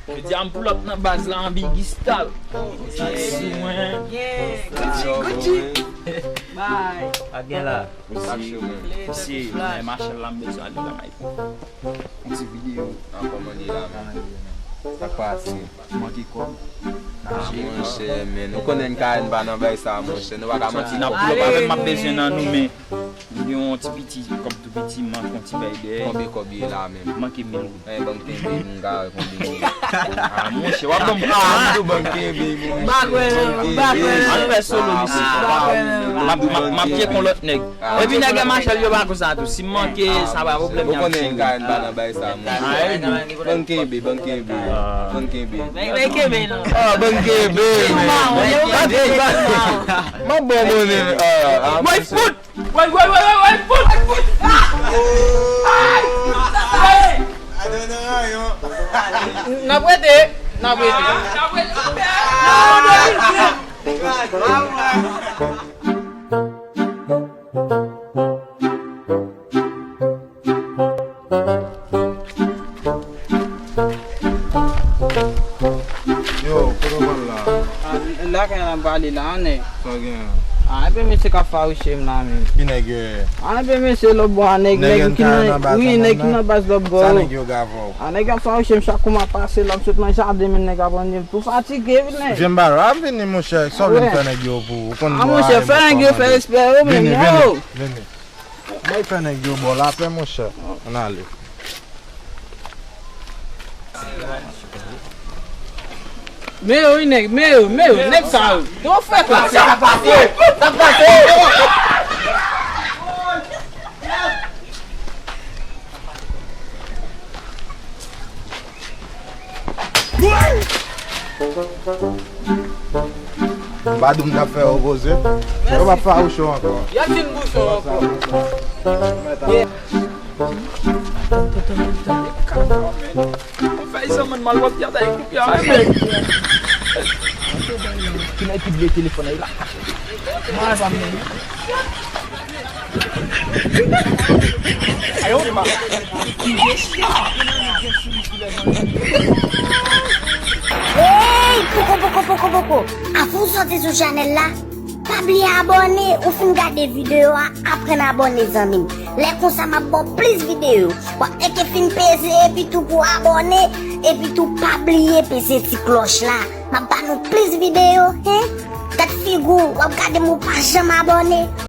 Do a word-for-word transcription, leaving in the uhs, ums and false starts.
Jodi a m pull up nan baz la an Biggie style. Ak sou mwen. Yeah, Gucci, Gucci. Bye. Pa gen la. Misye, misye, men Machèl la m bezwen ale lakay. Yon ti videyo. Nan kòman li la, men. Sa k pase? Manke kòb. Ah, monchè, men. Ou konnen Karen pa nan bay sa, monchè. Nou pa ka manti. N ap pull up avè m, m ap bezwen nan nou, men. M gen yon ti piti, kòb tou piti, m manke yon ti bay dèyè. Konbyen kòb ye la menm? Manke mil goud. Eh, ban m kenbe, m ka wè konbyen ye. Ah, monchè, w ap ban m kòb. Ah, m tou ban m kenbe, monchè. M pa kwè, m pa kwè. Ann fè solo, misye. M ap, m ap, m ap tcheke yon lòt nèg. Epi nèg Machèl yo pa konsa tou. Si m manke, sa pa pwoblèm. Ou konnen Karen pa nan bay sa, monchè. Ban m kenbe, ban m kenbe. Ban m kenbe. Ban m kenbe, non. Ah, ban m kenbe. M ap ba w monnen. Ah, ah, Boy, fout! Woy, woy, woy, woy, woy, fout, fout! Ay! Ay! N ap rete, n ap rete. Yo, kote w pral la? Ah, lakay la m prale la, nèg. Sa w gen? Ah, enben mesye k ap fawouche m la, menm. Ki nèg yo ye? Ah, enben mesye lòtbò a, nèg, nèg ki nan, wi, nèg ki nan baz lòtbò. Sa nèg yo gen avè w? Ah, nèg yo ap fawouche m chak kou m ap pase la, m sot nan jaden, men nèg ap rann m tou fatige, wi, nèg. Vye m pa la, vini, monchè, sa w vin fè nèg yo pou ou? Ou konn bò a, monchè, fè nèg yo fè respè yo, menm, yo. Vini, vini, vini. Bay fè nèg yo ba w lapè, monchè. Ann ale. Men yo, wi, nèg, men yo, men yo, nèg sa yo. Yo fè kwa? Sa k pase? Sa k pase? Badou m t ap fè yo koze. Yo p ap fawouche w ankò. Y ap fin bouche w ankò. Ou fè zanmann mal w ap gade koup ya, men. Ki nèg ki bliye telefòn nan la? Mwen sa m. Hey, poko, poko, poko, poko. Avan w soti sou chanèl la, pa bliye abòne. Ou fin gade videyo a, aprann abòne, zanmi m. Lè konsa m ap ba w plis videyo. W ap teke fin peze epi tou pou abòne, epi tou pa bliye peze ti klòch la. M ap ba nou plis videyo, hen? Gad figi w, w ap gade m ou pa janm abòne.